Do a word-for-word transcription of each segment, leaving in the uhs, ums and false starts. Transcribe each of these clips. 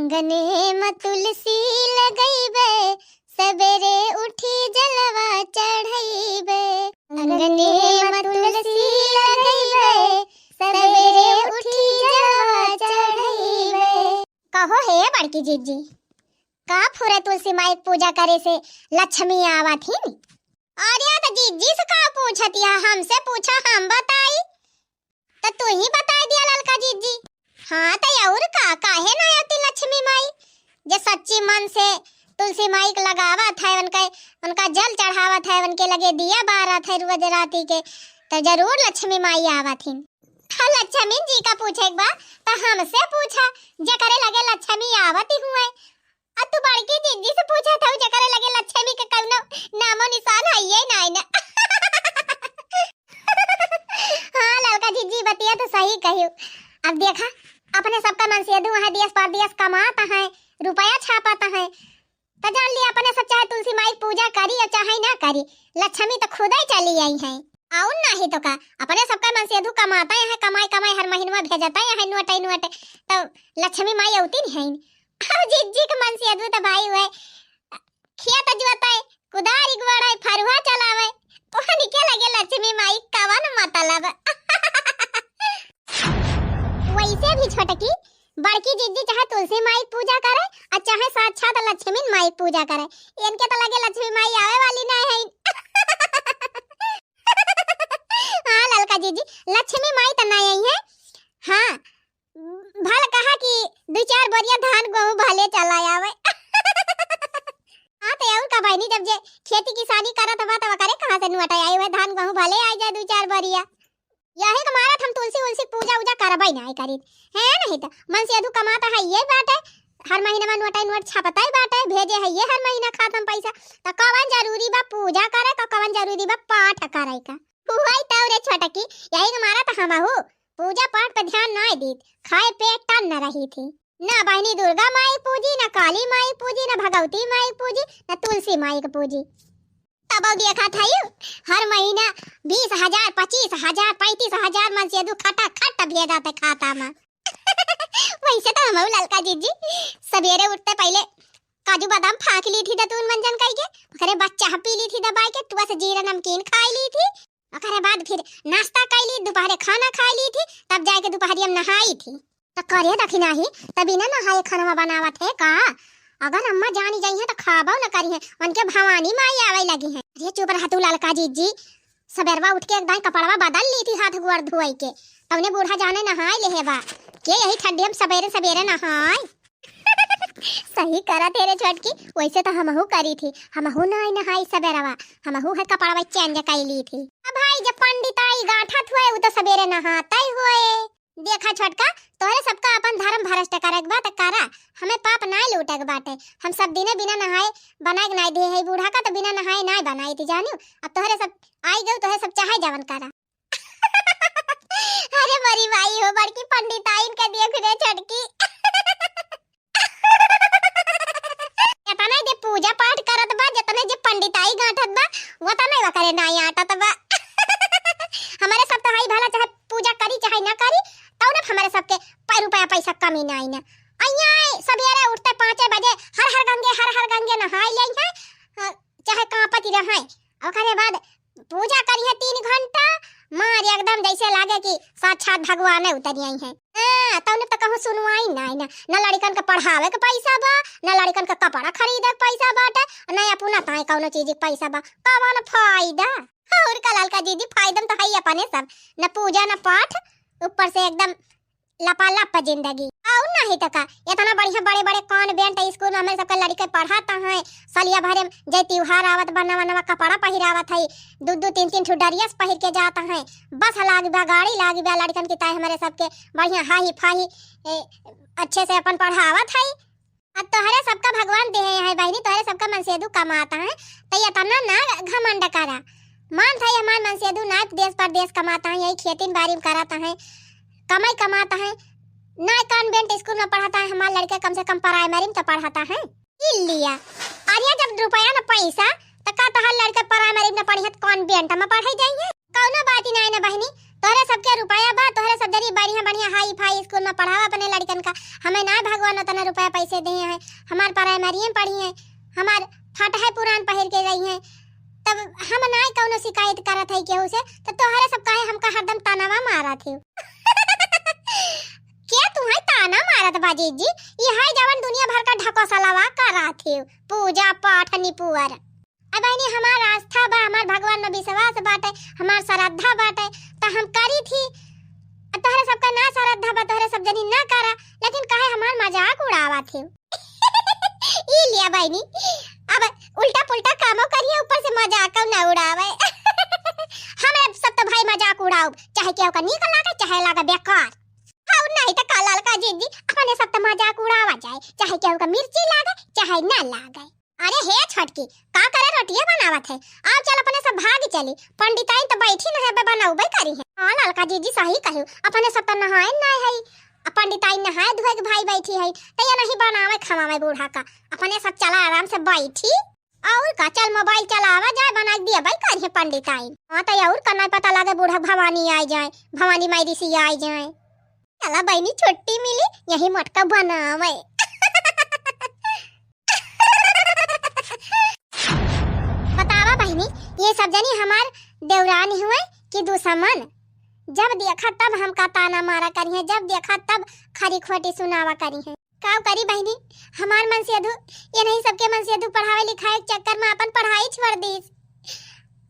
अंगने म तुलसी लगइबे, सबेरे उठी जलवा चढ़इबे। अंगने म तुलसी लगइबे, सबेरे उठी जलवा चढ़इबे। कहो हे बड़की जिज्जी, का फुरे तुलसी माई के पूजा करे से लक्ष्मी आवत ही? अरे त जिज्जी से का पूछत या, हमसे पूछा, हम बताई। त तू ही बताई दिया ललका जिज्जी। हाँ त और का, काहे ना आती लक्ष्मी माई? जे सच्ची मन से तुलसी माई के लगावत है, उनके, उनका जल चढ़ावत है, उनके लगे दिया बारत है रोज राती के, त जरूर लक्ष्मी माई आवत हिन। लक्ष्मी जी का पूछे के बा त हमसे पूछा, जेकरे लगे लक्ष्मी आवत ही हुए। अब तू बड़की जिज्जी से पूछत हऊ, जेकरे लगे लक्ष्मी के कौनो नामो निशान हइये नाई ना। हाँ ललका जिज्जी, बतिया तो सही कहियो। अब देखा, अपने सबका मनसेधू वहाँ देश परदेश कमात है, रुपया छापत है, त जान लिया अपने सब चाहे तुलसी माई के पूजा करी और चाहे ना करी, लक्ष्मी तो खुदे चली आई है। और नाही तो का, अपने सबका मनसेधू कमाता है, कमाई कमाई हर महीनवा भेजता है नोट नोट, तो लक्ष्मी माई अवती नहीं है। अब जिज्जी के मनसेधू तो भाई हुए, खेत जोताई, कुदारी गोड़ाई, फरुहा चलावे, ओहनी के लगे लक्ष्मी माई कवन मतलब? वैसे भी छोटकी, बड़की जिज्जी चाहे तुलसी माई के पूजा करे और चाहे साक्षात लक्ष्मी माई के पूजा करे, इनके तो लगे लक्ष्मी माई आवे वाली नहीं है। हाँ ललका जिज्जी, लक्ष्मी माई तो नहीं आई है। हाँ, भल कहा कि दू चार बोरिया धान गोहूँ भले चला आवे। हाँ, तो और का बहिनी, जब जे खेती किसानी करत बा, तब करे कहाँ से नुअटा आई हुए, धान गोहूँ भले आ जाए दू चार बोरिया। यही के मारत हम तुलसी उलसी पूजा उजा करबे नहीं करीत, है नहीं तो मनसेधू कमाता है ये बाटे, हर महीना में नोटा नोट छपता ही बाटे, भेजे है ये हर महीना खातम पैसा, तो कवन जरूरी बा पूजा करे का, कवन जरूरी बा पाठ करे का? वही तो रे छोटकी, यही के मारत हमहू पूजा पाठ पे ध्यान नाय दीत, खाए पेट टन न रही थी। ना बहिनी दुर्गा माई पूजी, ना काली माई पूजी, ना भगवती माई पूजी, ना तुलसी माई के पूजी। तब देखा था यू, हर महीना बीस हजार, पच्चीस हजार, पैंतीस हजार मनसेधू खटा खट भेजा थे खाता में। वैसे तो हम ललका जिज्जी सवेरे उठते पहले काजू बादाम फाँक ली थी दतून मंजन कई के, ओकरे बाद चाह पी ली थी दबाई के, टुआ से जीरा नमकीन खाई ली थी, ओकरे बाद फिर नाश्ता कई ली, दोपहरे खाना खाई ली थी, तब जाके दोपहरिया में नहाई थी। तो करे दखिनाही, तभी ना नहाए खाना बनावत है का? अगर अम्मा जानी जाई है तो खाबो न करी है, उनके भवानी माई आवे लगी है। अरे चुप रह तू ललका जिज्जी, सबेरवा उठ के एक दाई कपड़वा बदल ली थी हाथ गोड़ धोई के, तवने बूढ़ा जाने नहाए लेहे बा। के यही ठंडी हम सबेरे सबेरे नहाए? सही करा तेरे छोटकी, वैसे तो हमहू करी थी, हमहू नाई नहाई सबेरवा, हमहू है कपड़वा चेंज कई ली थी। अब भाई जब पंडिताई गांठत हुए, उ तो सबेरे नहाते ही हुए। देखा छोटका, तोहरे सबका अपन धर्म भ्रष्ट करे के बा त करा, हमें पाप नाय लूटे के बाटे। हम सब दिने बिना नहाए बनाए के नाय दे है, बूढ़ा का तो बिना नहाए नाय बनाई थी जानियो। अब तोहरे सब आई गयो, तोहरे सब चाहे जवन करा। अरे मरी माई हो, बड़की पंडिताइन के देख रे छोटकी। एतने जे पूजा पाठ करत बा, जतने जे पंडिताई गांठत बा, वतने ओकरे नाई आटत बा। हमरे सब तो हई भला चाहे पूजा करी चाहे ना करी, तौने हमरे सबके पै-, रुपया पैसा कमी नाई ना। अइया सबेरे उठते पाँचे बजे हर हर गंगे, हर हर गंगे नहाई लेई है, अ, चाहे कांपत रहे। ओकरे बाद पूजा करिहे तीन घंटा, मार एकदम जैसे लागे कि साक्षात भगवान उतरि आई हैं। हाँ, तौने तो कहूँ सुनवाई नाई ना, ना लड़िकन के पढ़ावे के पैसा बा, ना लड़िकन के कपड़ा खरीदे के पैसा बाटे, ना अपना ताई कौनो चीज के पैसा बा, कवन फायदा? और का ललका दीदी, फायदा में तो है ही अपने सब, न पूजा न पाठ, ऊपर से एकदम लपालप जिंदगी। और नहीं तो का, इतना बढ़िया बड़े बड़े कॉन्वेंट स्कूल में हमरे सबके लड़िके पढ़त हैं, सलिया भरे में जे त्योहार आवत बा, नवा नवा कपड़ा पहिरावत है, दू दू तीन तीन ठो ड्रेस पहिर के जात हैं, बस लाग बा, गाड़ी लाग बा, लड़िकन की ताई हमरे सबके बढ़िया हाही फाही, ए, अच्छे से अपन पढ़ावत है। अब तोहरे सबका भगवान देहे हैं बहिनी, तोहरे सबका मनसेधु कमात हैं, तो इतना ना घमंड करा। मान था ये हमार मनसेधु ना देश परदेश कमात हैं, यही खेतिन बारी में करत हैं, कमाई कमात हैं, ना कॉन्वेंट स्कूल में पढ़त हैं, हमार लड़िके कम से कम प्राइमरी में तो पढ़त हैं। ई लिया, अरे जब रुपया न पैसा, तो का तोहार लड़िके प्राइमरी में न पढ़िहत, कॉन्वेंट में पढ़े जाइए? कौनो बात ही नाई ना बहिनी, तोहरे सबके रुपया बा, तोहरे सब जनी बढ़िया बढ़िया हाई फाई स्कूल में पढ़ावा अपने लड़कन का। हमें ना भगवान उतना रुपया पैसे दिए हैं, हमार प्राइमरी में पढ़ी हैं, हमार फटहे पुरान पहिर के रही हैं, तब हम ना कौनो शिकायत करत है केहू से, तो तोहरे सब काहे हमका हरदम तानावा मारत है? के तुम्हें ताना मारत बा जीजी? ई है जवन दुनिया भर का ढकोसलावा करत है, पूजा पाठ निपुअर। अब बहिनी, हमार आस्था बा, हमार भगवान में विश्वास बाटे, हमार श्रद्धा बाटे, त हम करी थी। अब तोहरे सबका ना श्रद्धा बा, तोहरे सब जनी ना करा, लेकिन काहे हमार मजाक उड़ावा थे? ई लिया बहिनी, अब उल्टा पुल्टा कामो करिए, ऊपर से मजाक ना उड़ावे। हमरा सब तो भाई मजाक उड़ाओ, चाहे केहू का नीक लागे, चाहे लागे बेकार। हाँ, नहीं तो का ललका जीजी, अपने सब तो मजाक उड़ावा जाए, चाहे केहू का मिर्ची लागे, चाहे ना लागे। अरे हे छोटकी, का करे रोटिया बनावत है? आओ चल अपने सब भाग चली, पंडिताइन तो बैठी न है, बे बनौबे करी है। हाँ ललका जीजी सही कहू, अपने सब तो नहाए ना है, अब पंडिताइन नहाए धोए के भाई बैठी है, तो ये नहीं बनावे खवावे बूढ़ा का, अपने सब चला आराम से बैठी। और का, चल मोबाइल चलावा जाए, बनाई दिया भाई करिए पंडिताइन। हाँ तो और का नहीं पता लगे बूढ़ा भवानी आ जाए, भवानी माई ऋषि आ जाए। चला बहिनी, छुट्टी मिली, यही मटका बनावे। बतावा बहिनी, ये सब जनी हमार देवरानी हुए कि दुश्मन? जब देखा तब हमका ताना मारा करी है, जब देखा तब खरी खोटी सुनावा करी है। का करी बहिनी, हमार मनसेधु, ये नहीं सबके मनसेधु पढ़ावे लिखावे के चक्कर में अपन पढ़ाई छोड़ दीस।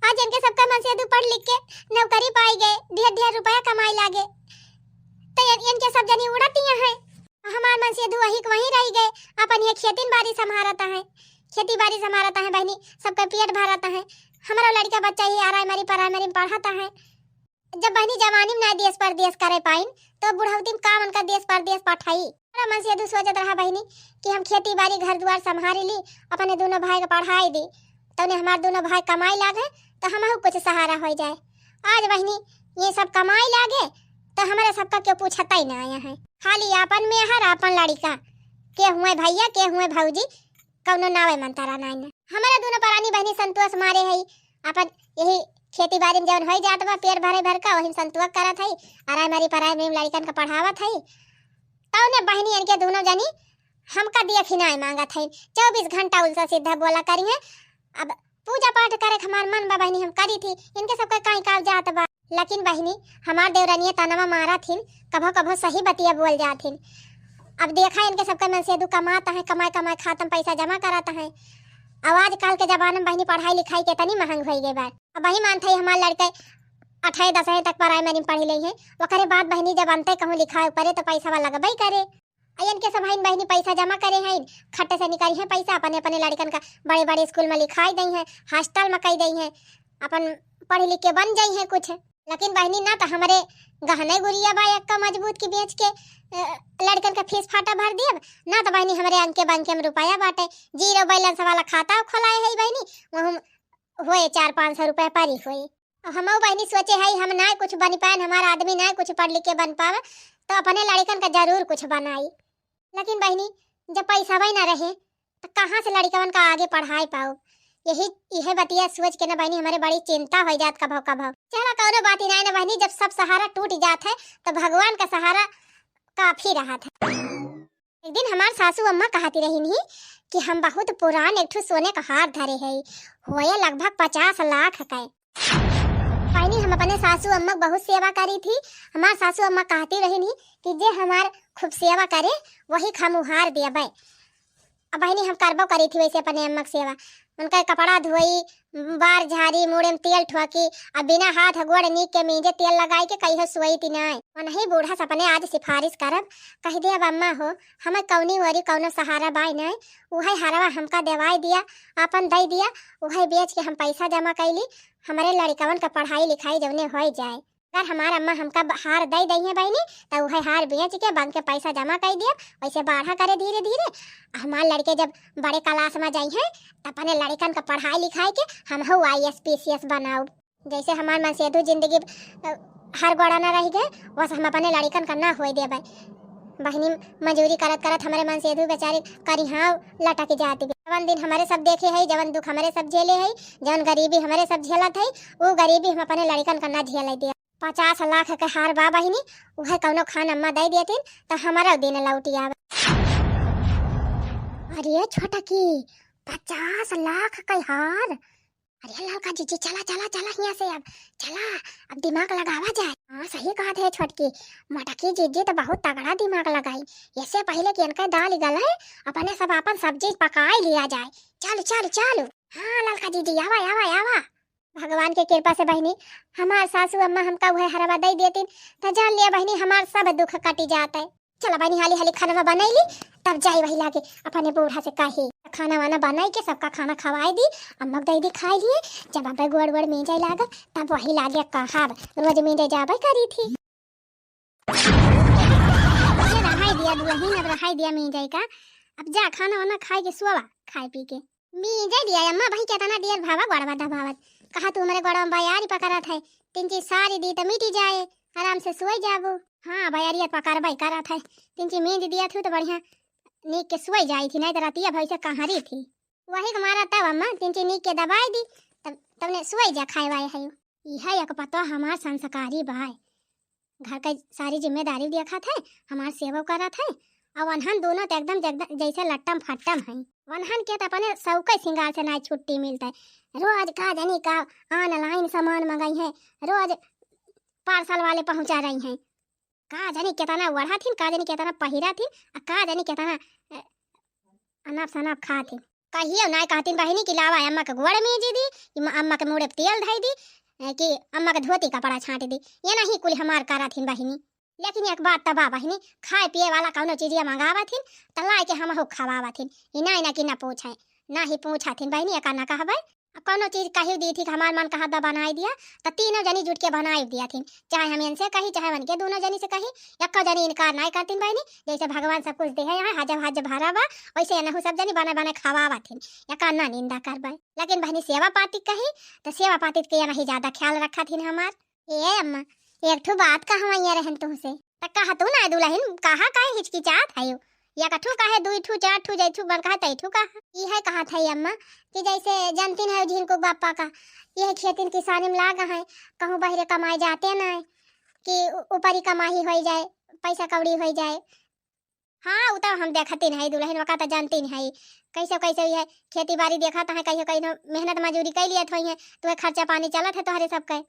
आज इनके सबका मनसेधु पढ़ लिख के नौकरी पाई गए, ढेर ढेर रुपया कमाई लागे, तो ये, इनके सब जनी उड़तिया हैं। हमार मनसेधु वहीं के वहीं रह गए, अपन ये खेती बाड़ी संभारत हैं, खेती बाड़ी संभारत हैं बहिनी, सबका पेट भरत हैं। हमारा लड़का बच्चा ही आराई मारी पराई मारी में पढ़त हैं। जब बहिनी जवानी में ना देश परदेश करे पाइन, तो बुढ़ौती में का उनका देश परदेश पठाई? हमरा मनसेधु सोचत रहा बहिनी कि हम खेती बाड़ी घर दुआर संभारी ली, अपने दोनों भाई के पढ़ाई दी, तौने हमार दोनों भाई कमाई लागे, तो हमहू कुछ सहारा हो जाए। आज बहिनी ये सब कमाई लागे, तो हमारे सबका क्यों पूछता ही ना आया है, खाली आपन मेहर आपन लड़का, के हुए भैया के हुए भौजी, कौनो नावे मंतरा नाई न। हमारा दोनों परानी बहिनी संतोष मारे है, अपन यही खेती बाड़ी में जौन होई जात बा, पेट भरे भर का, वही में संतोष करत है, आराई मारी पराई में लड़कन का पढ़ावत है। तौने बहिनी इनके दोनों जनी हमका दिया खिनाए मांगत है, चौबीस घंटा उल्टा सीधा बोला करी है। अब पूजा पाठ करे के हमार मन बा बहिनी, हम करी थी, इनके सबके काई काल जात बा। लेकिन बहिनी, हमार देवरनिया तनवा मारा थिन, कभो कभो सही बतिया बोल जाथिन। अब देखा इनके सबके मनसेधु कमात हैं, कमाए कमाए खातम पैसा जमा करत हैं। अब आजकल के जमाना में बहिनी पढ़ाई लिखाई के तनी महंग होई गई बा। अब वही मानत है हमार लड़के अठाई दसवीं तक प्राइमरी में पढ़ी ली हैं, ओकरे बाद बहिनी जब अंते कहूँ लिखाए पड़े तो पैसा लगबे करे। अयन के सब हइन बहिनी पैसा जमा करे हइन, खट्टे से निकाली हैं पैसा, अपने अपने लड़कन का बड़े बड़े स्कूल में लिखाई दई हैं, हॉस्टल में कई दई हैं, अपन पढ़ लिख के बन जाई हैं कुछ। लेकिन बहिनी ना तो हमरे गहने गुरिया बा एक का मजबूत की बेच के, अ, लड़कन का फीस फाटा भर दियब, ना तो बहिनी हमरे अंके बंके में रुपया बाटे, जीरो बैलेंस वाला खाता खोलाए है बहिनी, वहू होए चार पाँच सौ रुपया परी होए। अब हमहू बहिनी सोचे हई, हम नाय कुछ बन पाएन, हमार आदमी नाय कुछ पढ़ लिख के बन पावे, तो अपने लड़िकन का जरूर कुछ बनाई। लेकिन बहिनी, जब पैसा वही ना रहे, तो कहाँ से लड़िकवन का आगे पढ़ाई पाओ? यही, यह बतिया सोच के ना बहिनी, हमारे बड़ी चिंता हो जात कभो कभो। चला, कौनो बात ही नाय ना बहिनी, जब सब सहारा टूट जात है, तो भगवान का सहारा काफी रहत है। एक दिन हमार सासू अम्मा कहती रही नहीं कि हम बहुत पुरान एक ठो सोने का हार धरे है, होए लगभग पचास लाख के। बहिनी, हम अपने सासू अम्मा के बहुत सेवा करी थी। हमार सासू अम्मा कहती रही नहीं कि जे हमार खूब सेवा करे, वही के हम उहार देबे। अब बहिनी, हम करबो करी थी वैसे अपने अम्मा के सेवा। उनका कपड़ा धोई, बार झारी, मूड़े में तेल ठोकी, अब बिना हाथ गोड़ नीक के मीजे तेल लगाई के कहियो सोई थी नाय। वनही बूढ़ा से अपने आज सिफारिश करब, कह दे, अब अम्मा हो, हमें कौनी ओरी कौनो सहारा बाय नाय, उहे हरवा हमका देवाई दिया, आपन दई दिया, उहे बेच के हम पैसा जमा कैली, हमरे लड़िकवन का पढ़ाई लिखाई जौने होई जाए। अगर हमार अम्मा हमका ब-, हार दई दई है बहिनी, त उहे हार बेच के बैंक के पैसा जमा कई दियब, वैसे बाढ़ा करे धीरे धीरे। हमार लड़िके जब बड़े क्लास में जाई हैं, त अपने लड़िकन का पढ़ाई लिखाई के हमहू I S P C S बनाउब। जैसे हमार मनसेधु जिंदगी, अ, हर गोड़ा ना रह गए, वैसे हम अपने लड़िकन का ना होए देबे। बहिनी, मजूरी करत करत हमरे मनसेधु बेचारी करिहाँ लटक जात बे। जवन दिन हमरे सब देखे है, जवन दुख हमरे सब झेले है, जवन गरीबी हमरे सब झेलत है, उ गरीबी हम अपने लड़िकन का ना झेले दे। पचास लाख के हार बा बहिनी, उहे कउनो खान अम्मा दइ देतिन, त हमरो दिन लौटि आवे। अरे छोटकी, पचास लाख के हार? अरे ललका जीजी, चला, चला, चला हियाँ से अब, चला, अब दिमाग लगावा जाए। हाँ, सही कहत है छोटकी, मोटकी जीजी त बहुत तगड़ा दिमाग लगाई। एसे पहिले कि इनके दाल गले, अपने सब आपन सब्जी पकाई लिया जाए। चल, चल, चल। हाँ ललका जीजी, आवा, आवा, आवा। भगवान के कृपा से बहिनी, हमार सासू अम्मा हमका उहे हरवा दइ देतिन, त जान लिया बहिनी, हमार सब दुख कटि जात है। चला बहिनी, हाली हाली खानवा बनइली, तब जाई वही लागे अपने बूढ़ा से कही। खाना वाना बनाई के सबका खाना खवाई दी, अम्मा के दइ दी खाई लिए। जब अबे गोड़ वोड़ मींजे लागब, तब वही लागे कहब, रोज मींजे जाबे करी थी। ये रहाई दिया दुलहिन, अब रहाई दिया मींजे का। अब जा खाना वाना खाई के सोवा, खाई पी के। मींजे दिया अम्मा, वही केतना देर भावा गोड़वा दबावत। कहा तू हमरे गोड़वा में बयारी पकड़त है, तीन चीज सारी दी त मिटी जाए, आराम से सोई जाबो। हाँ, बयारिया पकड़बे करत है, तीन चीज मींज दिया थू त बढ़िया नीक के सोई जाई थी, नहीं त रतिया भई से कहाँ रही थी। वही के मारा तब अम्मा तीन चीज नीक के दबाई दी, तब तबने सोई जा खाए वाए है। इहे एक पतोह हमार संस्कारी बाय। घर के सारी जिम्मेदारी देखत है, हमार सेवा करत है। अउ वनहन दोनों त एकदम जगद-, जैसे लट्टम फट्टम हैं। वनहन के त अपने सौके सिंगार से नाई छुट्टी मिलत है। रोज का जानी का online सामान मंगाई है, रोज parcel वाले पहुँचा रही हैं। का जानी केतना ओढ़त हिन, का जानी केतना पहिरत हिन, आ का जानी केतना, अ, अनाप शनाप खात हिन। कहियो नाय कहतिन बहिनी कि लावा अम्मा के गोड़ मीजी दी, कि म-, अम्मा के मूड़े पे तेल धई दी, ए, कि अम्मा के धोती कपड़ा छांट दी। ये नहीं कुल हमार करत हिन बहिनी। लेकिन एक बात त बा बहिनी, खाए पिए वाला कौनो चीजिया मंगावत हिन, त लाए के हमहू खवावत हिन। ई नाय ना कि ना पूछे, ना ही पूछत हिन बहिनी, एका ना कहबे। अब कौनो चीज कही दी थी कि हमार मन कहत बा बनाई दिया, त तीनों जनी जुट के बनाई दिया थिन। चाहे हम इनसे कही, चाहे उनके दोनों जनी से कही, एको जनी इनकार नाय करतिन बहिनी। जैसे भगवान सब कुछ देहे हैं, हजब हज भरा बा, वैसे एनहू सब जनी बने बने खवावत हिन। एका ना निंदा करबे। लेकिन बहिनी सेवा पाती कही, त सेवा पाती के एनही ज्यादा ख्याल रखत हिन हमार। ए अम्मा, एक ठो बात कहवइया रहन तुहसे। त कहा तू ना दुलहिन, कहा काहे हिचकिचात हयो? या कठू कहे दुई ठू, चार ठू, जैठू मन कहे तैठू कहा। ई है कहत है अम्मा कि जैसे जानतिन है झिनकू बापा का, यह खेतिन किसानी में लाग है, कहूँ बहरे कमाए जाते ना कि उ-, ऊपरी कमाई होई जाए, पैसा कौड़ी होई जाए। हाँ, उ तो हम देखतिन है दुलहिन, वका तो जानतिन है। कैसे कैसे यह खेती बाड़ी देखत है, कैसे कैसे मेहनत मजूरी कई लियत होई है, तो खर्चा पानी चलत है तोहरे सबके।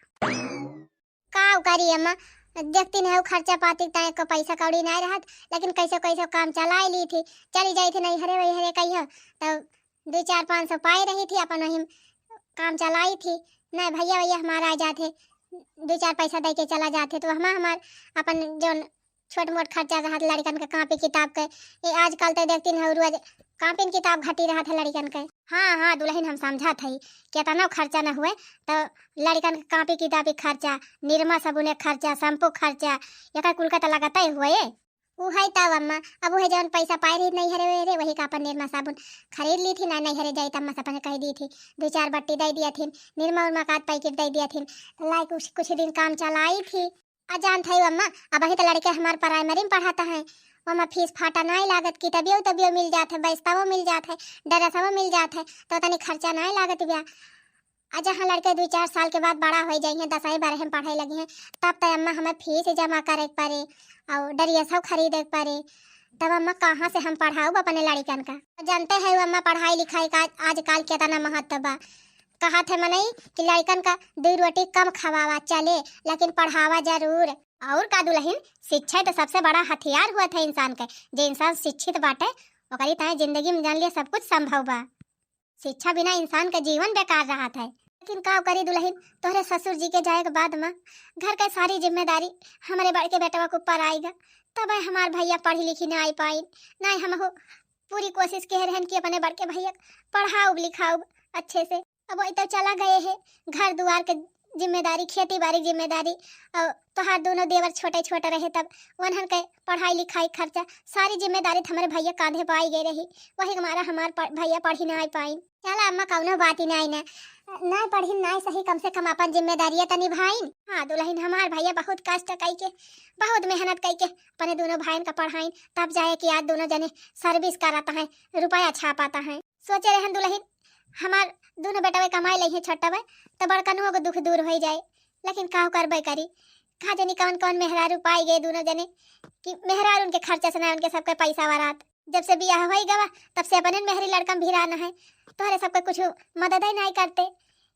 का करी अम्मा, देखतिन है खर्चा पाती ताए को पैसा कौड़ी नाय रहत, लेकिन कैसे कैसे काम चलाई ली थी, चली जाई थी नैहरे वैहरे कहियो, तब दो चार पाँच सौ पाई रही थी, अपन वही काम चलाई थी। नहीं भैया वैया हमारा आ जाते, दो चार पैसा दे के चला जाते, तो हम हमार अपन जौन छोट मोट खर्चा रहत लड़िकन के कापी किताब के, ये आजकल तो देखतिन है रोज कापिन किताब घटी रहत है लड़िकन के। हाँ, हाँ, दुलहिन हम समझत हई, केतनो खर्चा न हुए, तो लड़िकन के कापी किताब के खर्चा, निरमा साबुन के खर्चा, shampoo खर्चा, एकर कुल का तो लगते हुए। उ है तब अम्मा, अब उहे जौन पैसा पाए रही नैहरे वैहरे, वही का अपन निरमा साबुन खरीद ली थी ना, नैहरे जाई त अम्मा से अपन कह दी थी, दो चार बट्टी दे दिया थी, निरमा उरमा का packet दे दिया थी, लाई कुछ, कुछ दिन काम चलाई थी। आ जानत है अम्मा, अबही त लड़के हमार primary में पढ़त है, ओमा फीस फाटा नाई लागत, किताबियो उताबियो मिल जात है, बस्तावो मिल जात है, ड्रेसवो मिल जात है, तो तनी खर्चा नाई लागत बिया। आ जहाँ लड़के दो चार साल के बाद बड़ा हो जाइए, दसवीं बारहवीं में पढ़े लगी हैं, तब तो अम्मा हमें फीस जमा करे के पड़े और ड्रेसो खरीदे के पड़े, तब अम्मा कहाँ से हम पढ़ाऊब अपने लड़कन का? जानते हैं अम्मा, पढ़ाई लिखाई का आजकल कितना महत्व बा। कहत है मनई कि लड़कन का दो रोटी कम खवावा चले, लेकिन पढ़ावा जरूर। और का दुलहिन, शिक्षा तो सबसे बड़ा हथियार हुआ था इंसान के। जे इंसान शिक्षित बाटे, ओकरी ताए जिंदगी में जान लिया सब कुछ संभव बा। शिक्षा बिना इंसान का जीवन बेकार रहत है। लेकिन का करी दुलहिन, तोहरे ससुर जी के जाए के बाद में घर के सारी जिम्मेदारी हमरे बड़के बेटवा के ऊपर आइगा। तब हमार भैया पढ़ी लिखी ना आई पाइन, ना ही हम हो पूरी कोशिश के रहन कि अपने बड़के भैया के पढ़ाउब लिखाउब अच्छे से। अब वही तो चला गए है, घर दुआर के जिम्मेदारी, खेती बाड़ी जिम्मेदारी, और तोहार दोनों देवर छोटे छोटे रहे, तब उन्हन के पढ़ाई लिखाई खर्चा, सारी जिम्मेदारी तो हमारे भैया कांधे पे आई गई रही। वही के मारा हमार प-, भैया पढ़ी ना आई पाइन। चला अम्मा, कौनो बात ही नाई ना, ना पढ़िन नाई सही, कम से कम अपन जिम्मेदारियां तो निभाइन। हाँ दुलहिन, हमार भैया बहुत कष्ट कई के, बहुत मेहनत कई के अपने दोनों भाईन का पढ़ाइन, तब जाए कि आज दोनों जने service करत हैं, रुपया छापत हैं। सोचे रहन दुलहिन, हमार दोनों बेटवे कमाई लइहे छोटवे, तो बड़कनुओ के दुख दूर होई जाए। लेकिन का करबे करी, का जनी कौन कौन मेहरारू पाई गए दुनो जने कि मेहरारू उनके खर्चा से ना उनके सबके पैसा वरात। जब से बियाह होई गवा तब से अपने मेहरी लड़का में भिराना है, तोहरे सबके कुछ मदद ही नहीं करते।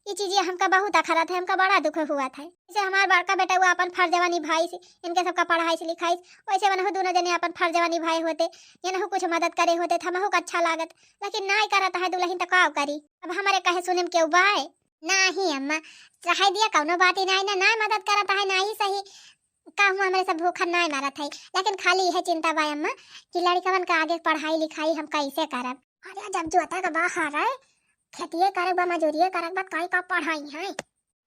ई चीज हमका बहुत अखरत है, हमका बड़ा दुख हुआ था। जैसे हमार बड़का बेटा हुआ अपन फर्जवा निभाई से, इनके सबका पढ़ाई से लिखाई से, वैसे वनहु दुनो जने अपन फर्जवा निभाए होते, इनहु कुछ मदद करे होते तो हमहू का अच्छा लागत, लेकिन नाई करत है दुलहिन तो का करी। अब हमारे कहे सुने में केहू बाय? नाही अम्मा, रहे दिया, कौनो बात ही नाही ना, ना मदद करत है, नाही सही। का हुआ, हमरे सब भूखन नाही मरत है, लेकिन खाली यह चिंता बा अम्मा कि लड़कवन का आगे पढ़ाई लिखाई हम कैसे करब। अरे जब जोता का बाहर है, खेतिए करब बा, मजूरिए करब बा, काई का पढ़ाई है।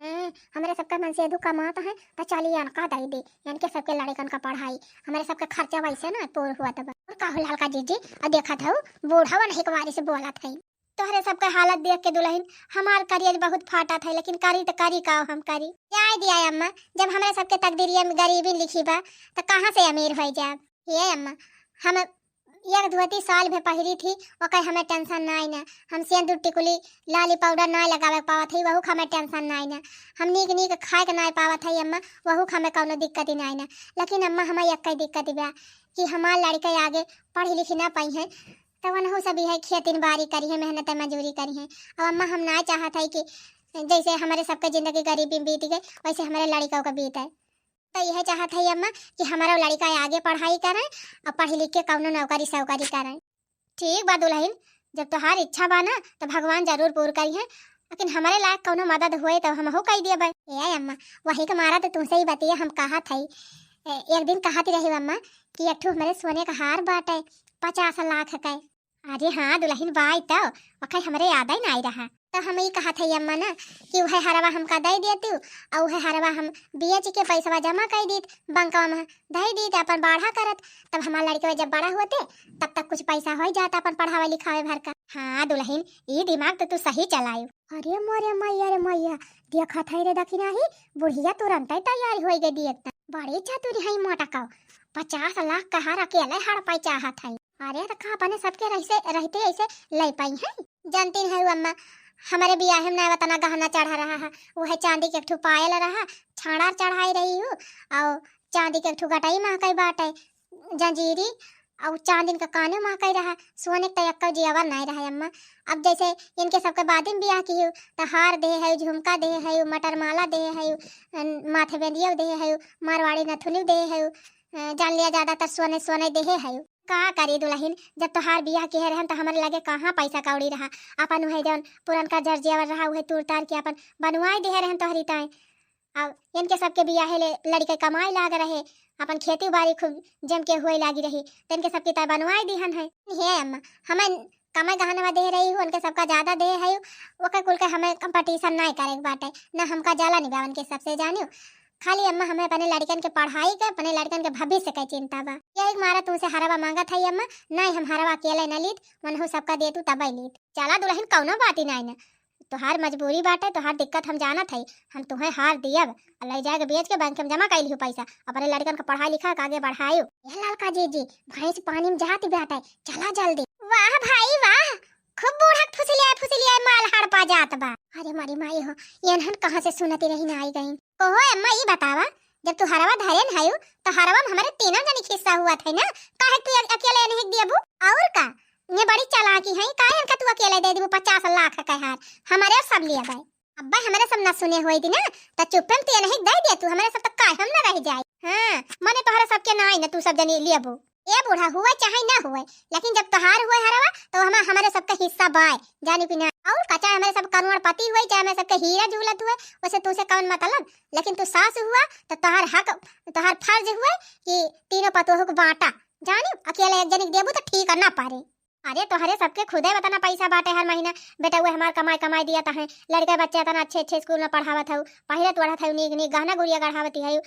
हम्म, हमरे सबके मन से दू कमात है, तो चलिए इनका दे दे, इनके सबके लड़कन का पढ़ाई, हमरे सबके खर्चा वैसे ना पूर हुआ तब। और का हो ललका जीजी, और देखत हऊ, बूढ़ा वन एक बारी से बोलत है। तोहरे सबके हालत देख के दुलहिन, हमार करेज बहुत फाटत है, लेकिन करी त करी का हम करी। जाए दिया अम्मा, जब हमरे सबके तकदीरिया में गरीबी लिखी बा, त कहाँ से अमीर होई जाब? हे अम्मा, हम एक धोती साल भे पहिरी थी, ओकर हमें टेंशन नाई ना। हम सेंदूर टिकुली, लाली पाउडर नाई लगावे पावत है, वहू का हमें टेंशन नाई ना। हम नीक नीक खाए के नाई पावत है अम्मा, वहू का हमें कौनो दिक्कत ही नाई ना। लेकिन अम्मा, हमें एक दिक्कत बा कि हमार लड़के आगे पढ़ी लिखी ना पाई है, तो वनहु सब यह खेती बाड़ी करी है, मेहनत मजूरी करी है। अब अम्मा, हम ना चाहत है कि जैसे हमारे सबके जिंदगी गरीबी में बीत गई, वैसे हमारे लड़कों का बीते। तो यह चाहत है अम्मा कि हमारा लड़का आगे पढ़ाई करें और पढ़ लिख के कौनो नौकरी सौकरी करें। ठीक बा दुलहिन, जब तोहार इच्छा बा ना तो भगवान जरूर पूर करी है, लेकिन हमारे लायक कौनो मदद हुए तो हमहू कई देबे। ए अम्मा, वही के मारा तो तुमसे ही बतिया हम कहत हई। ए, एक दिन कहत रही अम्मा कि एक ठो हमारे सोने का हार बाटे, पचास लाख के। अरे हाँ दुलहिन, बाई तो, वखे हमरे याद ही नहीं रहा। तो हम ई कहत हई अम्मा ना कि उहे हरवा हमका दे देतू, और उहे हरवा हम बेच के पैसवा जमा कर दीत, बैंकवा में दे दीत, अपन बाढ़ा करत। तब हमार लड़के जब बड़ा होते, तब तक कुछ पैसा हो जाता अपन पढ़ावे लिखावे भर का। हाँ दुलहिन, ई दिमाग तो तू सही चलायू। अरे मोरे मैया रे मैया, देखत है रे दखिना ही, बुढ़िया तुरंत ही तैयार हो गई। देखता बड़ी चतुर है मोटका, पचास लाख का हार अकेले हड़पाई चाहत है। अरे तो का अपने सबके रहिसे, रहते ऐसे ले पाई है? जानती है अम्मा, हमारे बियाह में ना उतना गहना चढ़ा रहा है, वो है चांदी के एक ठो पायल रहा, छाड़ा चढ़ाई रही हूँ, और चांदी के एक ठो गटाई महकई बाटे, जंजीरी, और चांदिन का काने महकई रहा, सोने के तो एक्को जेवर नहीं रहा अम्मा। अब जैसे इनके सबके बाद में बियाह की हूँ, तो हार दे है, झुमका दे है, मटर माला दे है, माथे बेंदिया दे है, मारवाड़ी नथुनी दे है, अ, जान लिया ज्यादातर सोने सोने देहे है। का करी दुलहिन, जब तोहार बियाह किहे रहन त हमरे लगे कहाँ पैसा कौड़ी रहा। अपन उहे जौन पुरनका जर जेवर रहा उहे तूर तार के अपन बनवाए देहे रहन तोहरी ताई। अब इनके सबके बियाहे ले लड़के कमाए लाग रहे, अपन खेती बाड़ी खूब जम के हुए लागी रही, त इनके सबके ताई बनवाए दिहन है। हे अम्मा, हमें कमे गहनवा दे रही हूँ, उनके सबका ज्यादा दे है, ओकर कुल के हमें कंपटीशन नहीं करे के बाटे, ना हमका जलन बा उनके सबसे जानियो। खाली अम्मा हमें अपने लड़कन के पढ़ाई के, अपने लड़कन के भविष्य के चिंता बा। यही मारा तुमसे हरवा मांगत है अम्मा, नहीं हम हरवा अकेले न लीत, वनहु सबका देतू तबे लीत। चला दुलहिन, कौनो बात ही नहीं न, तोहार मजबूरी बाटे, तोहार दिक्कत हम जानत है, हम तुम्हें हार दियब, और ले जाके बेच के बैंक में जमा कर लिहू पैसा, अपने लड़कन के पढ़ाई लिखा के आगे बढ़ायू। ए ललका जीजी, भैंस पानी में जात बाटे, चला जल्दी। वाह भाई वाह, खूब बूढ़ा फुसलिया फुसलिया माल हड़पा जात बा। अरे मारी माई हो, ये अनहन कहाँ से सुनती रही ना आई गई। कहो अम्मा, ई बतावा, जब तू हरवा धरेन हयू, तो हरवा में हमारे तीनों जनी के हिस्सा हुआ था ना, काहे तू अक-, अकेले अनहिक दियबू? और का, ये बड़ी चालाकी है, काहे इनका तू अकेले दे देबू पचास लाख का हार, हमारे सब लिए गए। अब्बा, हमरे सब ना सुने होई थी ना, त चुप्पे में तू नहीं दे दे तू, हमरे सब त कायम ना रह जाए। हाँ, मने तोहरे सबके ना आई ना, तू सब जनी लेबू। ए बूढ़ा, हुए चाहे ना हुए, लेकिन जब तोहार हुए हरवा, तो हम, हमरे सबका हिस्सा बाय, जानी कि ना। और का, चाहे हमरे सब करोड़पति हुए, चाहे हमरे सबके हीरा झूलत हुए, वैसे तुझसे कौन मतलब, लेकिन तू सास हुआ, तो तोहार हक, तोहार फर्ज हुए कि तीनों पतोह को बांटा, जानी, अकेले एक जनी के देबू तो ठीक ना पारे। अरे तोहरे सबके खुदे उतना पैसा बाटे हर महीना, बेटा उहे हमार कमाई कमाई दिया तहे, लड़का बच्चा इतना अच्छे अच्छे स्कूल में पढ़ावत हऊ, पहिरत ओढ़त हऊ, नीक नीक गहना गुड़िया गढ़ावती हऊ,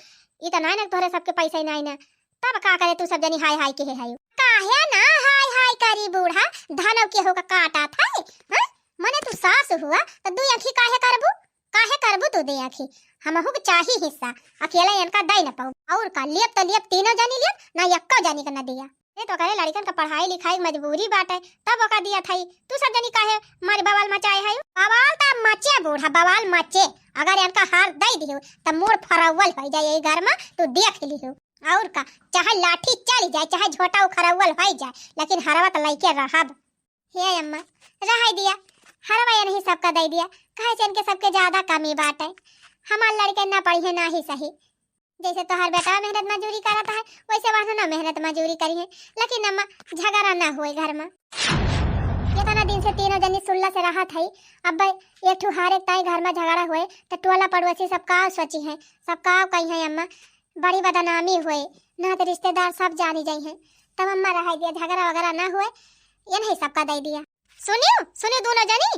ई त नाय ना तोहरे सबके पैसा ही नाय ना, तब का करे तू सब जनी हाय हाय केहे हऊ? काहे ना हाय हाय करी बूढ़ा, धनव केहू का काटा था, हाँ? मने तू सास हुआ तो दू आँखी काहे करबू, काहे करबू तू दे आँखी? हमहू के चाही हिस्सा, अकेले इनका दे न पाऊ। और का, लियब तो लियब तीनों जनी लियब, ना यक्को जनी के न दिया। तो करे लड़िकन का पढ़ाई लिखाई के मजबूरी बाटे, तब ओका दिया थई। तू सब जनी काहे मारे बवाल मचाए है? बवाल त मचे बूढ़ा, बवाल मचे। अगर इनका हार दई दियो त मूड़ फरौवल होइ जाए यही घर में, तू देख लियो। और का, चाहे लाठी चली जाए, चाहे झोटा उखरौवल होइ जाए, लेकिन हरवा त लइके रहब। हे अम्मा, रहै दिया, हरवा इनही सबका दई दिया, काहे से इनके सबके ज्यादा कमी बाटे। हमार लड़िके ना पढ़िहे ना ही सही, जैसे तोहार बेटा मेहनत मजूरी करत है, वैसे वहनो ना मेहनत मजूरी करिहे, लेकिन अम्मा झगड़ा ना होए घर में। इतना दिन से तीनों जनी सुल्ला से रहत है, अब एक ठू हारे ताई घर में झगड़ा होए तो टोला पड़ोसी सब का सोची है, सब का कही है अम्मा, बड़ी बदनामी होए, ना तो रिश्तेदार सब जानी जाई हैं। तब अम्मा रहै दिया, झगड़ा वगैरह ना होए, इनही सबका दई दिया। सुनियो, सुनियो दोनों जनी,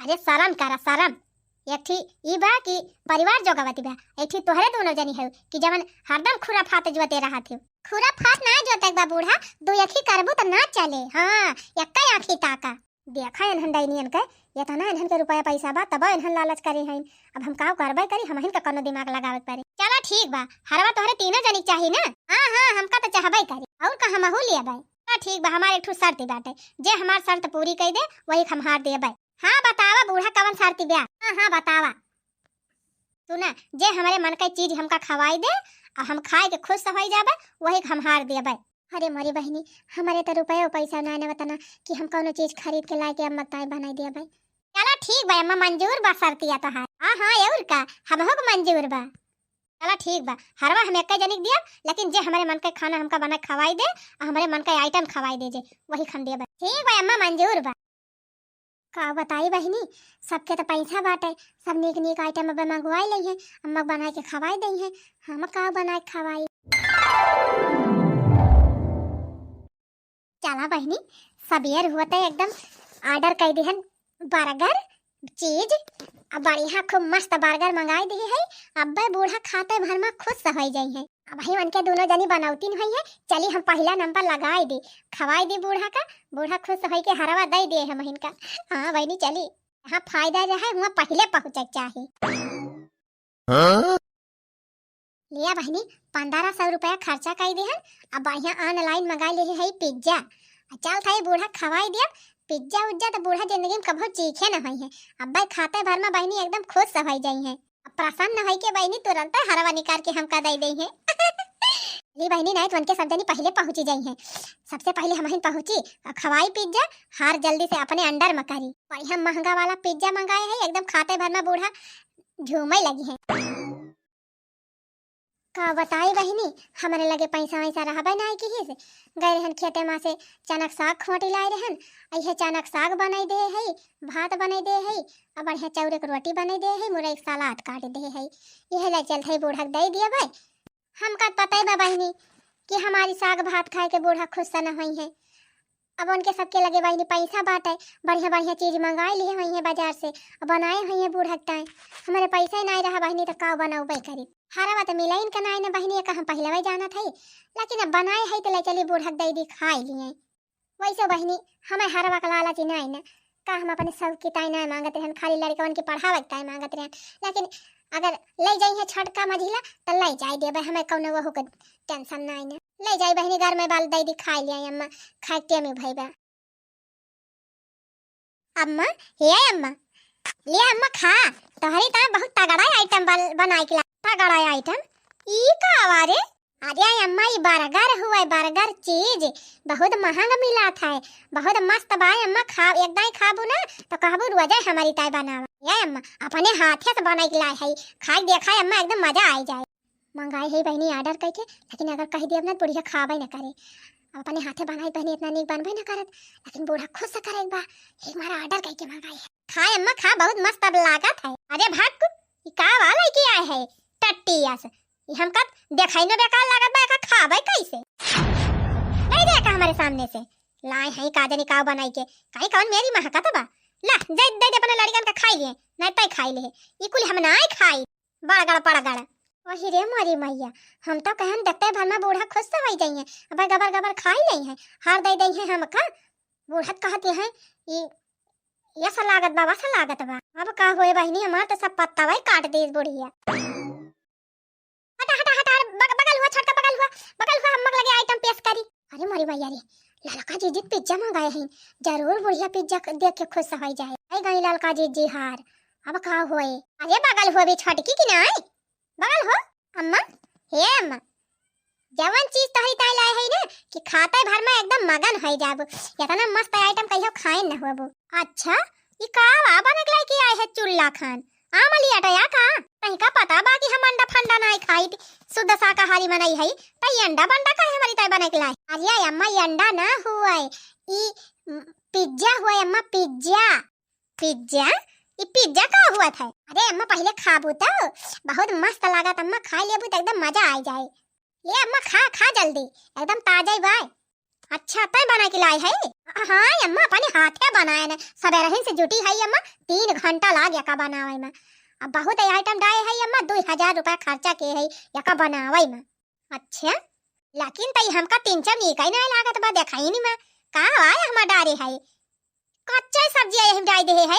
अरे शरम करा, शरम। एक ठी ई बा कि परिवार जोगावती बा, एक ठी तोहरे दोनों जनी है कि जवन हरदम खुराफात जोते रहत हो। खुराफात ना जोते बा बूढ़ा, दू अखी करबू त ना चले। हाँ, एक्कै आँखी ताका। देखा इन्हन डैनियन के, इतना इन्हन के रुपया पैसा बा, तब इन्हन लालच करे हैं। अब हम का करबे करी, हमहिन का कौनो दिमाग लगावे के पड़े। चला ठीक बा, हरवा तोहरे तीनों जनी के चाही ना? हाँ, हाँ, हमका तो चाहबे करी, और का हमहू लेबे। चला ठीक बा, हमार एक ठो शर्त बाटे, जे हमार शर्त पूरी कई दे, वही के हम हार देबे। हाँ बतावा बूढ़ा, कवन शर्त बा? हाँ, हाँ बतावा। सुना, जे हमरे मन के चीज हमका खवाई दे, आ हम खाए के खुश होइ जाबे, वही के हम हार देबे। अरे मोरी बहिनी, हमरे तो रुपयो पैसा नाय न बतना कि हम कौनो चीज खरीद के लाए के अम्मा ताई बनाई दिया भाई। चला ठीक बा अम्मा, मंजूर बा शर्तिया तोहार। हाँ हाँ, और का, हमहू के मंजूर बा। चला ठीक बा, हरवा हम एक जनिक दिया, लेकिन जे हमरे मन के खाना हमका बना खवाई दे, आ हमरे मन के आइटम खवाई दे जे, वही हम दिया बा। ठीक बा अम्मा, मंजूर बा। का बताई बहिनी, सबके तो पैसा बाटे, सब नीक नीक आइटम अब मंगवाई लई है, अम्मा बनाए के खवाई दई है, हम का बनाए के खवाई। चला बहिनी, सबेर होते एकदम ऑर्डर कर दिहन बर्गर, चीज, अब बढ़िया खूब मस्त बर्गर मंगाई दी है। अब्बे बूढ़ा खाते भर में खुश हो जाई है। अब ही उनके दोनों जनी बनौतीन हुई है, चली हम पहला नंबर लगाई दी, खवाई दी बूढ़ा का, बूढ़ा खुश होई के हरवा दे दिए हम इनका। हाँ बहिनी चली, यहाँ फायदा जो है वहाँ पहले पहुँचे के चाही। हाँ? लिया बहिनी, पन्द्रह सौ रुपया खर्चा कई दिहन, अब बढ़िया ऑनलाइन मंगाई ले है पिज्जा। आ चल था ये बूढ़ा खवाई दिया, पिज्जा उज्जा तो बूढ़ा जिंदगी में कभो चीखे न होई है। अब भाई खाते भर में बहिनी एकदम खुश होई जाई है। अब प्रसन्न होई के बहिनी तुरंत हरवा निकाल के हमका दे दे है। ली बहिनी, नहीं तो उनके सब जनी पहले पहुँची जाई है। सबसे पहले हम ही पहुँची, आ खवाई पिज्जा, हार जल्दी से अपने अंडर में करी। बढ़िया महंगा वाला पिज्जा मंगाए है, एकदम खाते भर में बूढ़ा झूमे लगी है। का बताई बहिनी, हमरे लगे पैसा वैसा रहबे नाई किहिस। गए रहन खेते मा से चनक साग खोटी लाए रहन, इहे चनक साग बनाई दे है, भात बनाई दे है, अब बढ़िया चौरे के रोटी बनाई दे है, मुरई के सलाद काट दे है। इहे ले चलत है बूढ़ा के दे दिया भाई। हमका पता ही बा बहिनी कि हमारी साग भात खाए के बूढ़ा खुश न होई है। अब उनके सबके लगे बहिनी पैसा बाटे, बढ़िया बढ़िया चीज मंगाए लिए हुई है बाजार से, अब बनाए हुई है बूढ़ा के ताई। हमारे पैसा ही नाई रहा बहिनी तो का बनौबे करी। हरवा तो मिलाइन का नाई न बहिनी, का हम पहले वही जानत है, लेकिन अब बनाए है तो ले चली बूढ़ा के दे दी खाए लिए। वैसे बहिनी, हमें हरवा का लालच ही नाई न, का हम अपने शौक की ताई नाई मांगत रहन, खाली लड़कवन की पढ़ावे के ताई मांगत रहन, लेकिन अगर ले जाई है छोटका मझिला तो ले जाए देबे, हमें कौनो वहू के टेंशन नाई न। ले जाई बहिनी, घर में बाल दे दी खाए लिए अम्मा, खाए के टेमी भई बा। अम्मा, हे अम्मा, ले अम्मा खा, तोहरी ताई बहुत तगड़ा आइटम बन-, बनाए के ला। तगड़ा आइटम? ई का आवा रे? अरे अम्मा, ई बर्गर हुआ, बर्गर चीज बहुत महंग मिला था, बहुत मस्त बा अम्मा। खा, एक दाई खाबू ना तो कहबू रोजे हमारी ताई बनावा। ये अम्मा, अपने हाथे से बनाई के लाए है, खाए देखा अम्मा, एकदम मजा आई जाए। मंगाई है बहिनी ऑर्डर करके, लेकिन अगर कह दिया ना बुढ़िया खाबे ना करे। अब अपने हाथे बनाई बहिनी इतना नीक बनबे ना करत, लेकिन बूढ़ा खुश से करे एक बार, एक मारा ऑर्डर करके मंगाई है। खा अम्मा खा, बहुत मस्त अब लागत है। अरे भक्कू, ई का वाला की आए है टट्टी अस, ई हमका देखाई न बेकार लागत बा, एका खाबे कैसे? ले दे का हमारे सामने से, लाए है का जनी का बनाई के, काई कौन मेरी महकत बा, ला दे दे दे अपने लड़िकन का खाई लिए, नहीं तय खाई ले, ई कुल हम ना खाई। बड़गड़ पड़गड़। वही रे मोरी मैया, हम तो कहन देखते भर में बूढ़ा खुश से होई जाइए, अब गबर गबर खाई ले हैं, हार दे दे हैं हमका। बूढ़ा कहती हैं, ई यस लागत बा, वस लागत बा। अब का होए बहिनी, हमार तो सब पत्ता भाई काट दे बुढ़िया। हटा हटा हटा, बग-, बगल हुआ छोटका, बगल हुआ, बगल हुआ, हम मग लगे आइटम पेश करी। अरे मोरी मैया रे, ललका जीजी पिज्जा मंगाए हैं, जरूर बुढ़िया पिज्जा क-, देख के खुश होइ जाए। आई गई ललका जीजी हार, अब का होए? अरे बगल हुआ भी छोटकी की नाई, बगल हो। अम्मा, हे अम्मा, जवन चीज तोहरी ताई लाए है ना कि खाते भर में एकदम मगन होइ जाबू, इतना मस्त आइटम कहियो खाए न होबू। अच्छा, ई का वा बने के लाए के आए है चुल्ला खान? आम लियाटा या का? तहिका पता बा कि हम अंडा फंडा नाई खाई, शुद्ध शाकाहारी मनई हई, त ई अंडा बंडा काहे हमरी ताई बने के लाई? अरे अम्मा, ई अंडा ना हुए, ई, उम, पिज्जा हुए अम्मा, पिज्जा। पिज्जा? ई पिज्जा का हुआ था? अरे अम्मा, पहिले खाबू तो बहुत मस्त लागत अम्मा, खा लेबू तो एकदम मजा आ जाए। ले अम्मा, खा, खा जल्दी, एकदम ताजा ही बाय। अच्छा, तै बना के लाई है? हाँ अम्मा, अपने हाथे बनाए न, सबेरहिन से जुटी है अम्मा, तीन घंटा लाग यका बनावे में। अब बहुत आइटम डाए है अम्मा, दो हजार रुपया खर्चा के है यका बनावे में। अच्छा, लेकिन तई हमका तीन चार नीक ही नहीं लागत बा, देखाई नहीं मैं का आय हमार डारे है, कच्चा सब्जी है हम डाल दे है।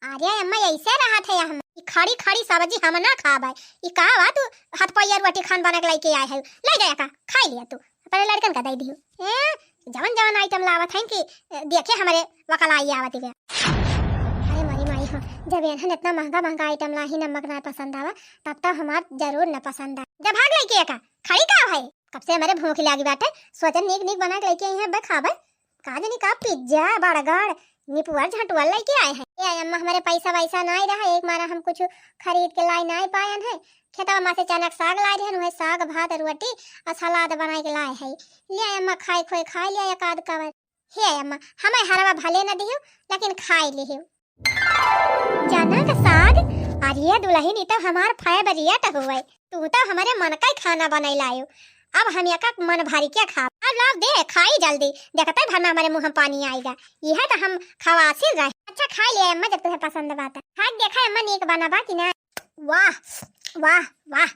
अरे अम्मा, ऐसे रहत है हम, ई खड़ी खड़ी सब्जी हम ना खाबे। ई का बा तू हाथ पैया रोटी खान बना के लेके आए है, ले जाया का, खाई लिया तू, अपने लड़कन का दे दियो। ए, जवन जवन आइटम लावत हैं कि, ए, देखे हमारे वकलाई आवत गया। अरे मोरी माई हो, जब एनहन इतना महंगा महंगा आइटम लाही, नमक ना पसंद आवा, तब तो हमार जरूर न पसंद आ। जब भाग लेके का खड़ी का है, कब से हमारे भूख लागी बाटे, सोचन नीक नीक बना के लेके आई हैं, बे खाबे। का जानी का पिज्जा, बर्गर, निपुअर झटुअर लेके आए हैं। ए अम्मा, हमारे पैसा वैसा नाई रहा, एक मारा हम कुछ खरीद के लाई नाई पायन है। खेतवा मा से चनक साग लाई रहन, वह साग भात रोटी और सलाद बनाए के लाए है। ले अम्मा, खाए खोए खाए ले एक आध कवर। हे अम्मा, हमें हरवा भले न दियो, लेकिन खाए लियो। चनक साग, अरे दुलहिन, ई तो हमार फेवरेट हुए। तू तो हमारे मन का ही खाना बनाई लायो। अब हम एका मन भरी के खाब। अब लाव दे, खाई जल्दी। देखते भर में हमारे मुँह में पानी आएगा। यह तो हम खवासिन रहे। अच्छा, खाई ले अम्मा, जब तुम्हें पसंद बा त। हाँ, देखा अम्मा, नीक बना बा कि ना? वाह, वाह, वाह।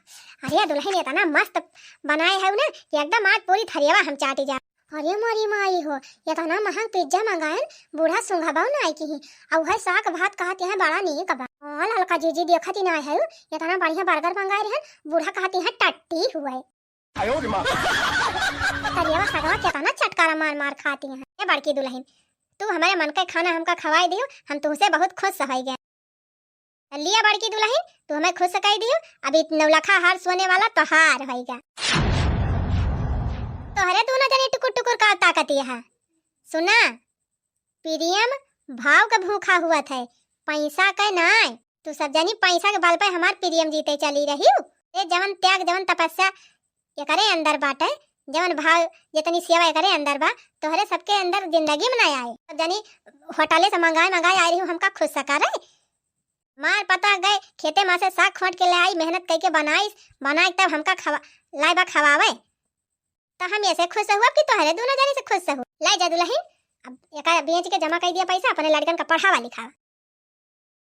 अरे दुलहिन, इतना मस्त बनाए है ना कि एकदम आज पूरी थरियावा हम चाटी जा। अरे मोरी माई हो, इतना महंग पिज्जा मंगायन, बूढ़ा सूंघा बाऊ नाई किही। अउ है साग भात कहत हैं बड़ा नीक बा। हाँ, ललका जीजी देखत ही नाई है, इतना बढ़िया बर्गर मंगाए रहन, बूढ़ा कहत हैं टट्टी हुए। आयो रे माँ। तरियावा सगवा केतना चटकारा मार मार खाती हैं। ए बड़की दुलहिन, तू हमारे मन के खाना हमका खवाई दियो, हम तुमसे बहुत खुश होइ गए। लिया बड़की दुलहिन, तू हमें खुश कई दियो, अभी नौलखा हार सोने वाला तोहार होइगा। तोहरे दोनों जने टुकुर टुकुर का ताकत यहाँ। सुना, प्रियम भाव का भूखा हुआ था, पैसा के नाय। तू सब जनी पैसा के बल पे हमार प्रियम जीते चली रही हो। ए जवन त्याग, जवन तपस्या एकरे अंदर बाटे, जवन भाव, जितनी सेवा एकरे अंदर बा, तोहरे सबके अंदर जिंदगी में ना आए। सब जनी होटले से मंगाए मंगाए आए रही हो, हमका खुश करे। मार पता गए, खेते मा से साग खोट के ले आई, मेहनत करके बनाई, बनाए तब हमका खवा-, लाए बा खवावे। त हम ऐसे खुश हुआ कि तोहरे दोनों जने से खुश हो। ले जा दुलहिन, अब एका बेच के जमा कर दिया पैसा, अपने लड़कन का पढ़ावा लिखावा।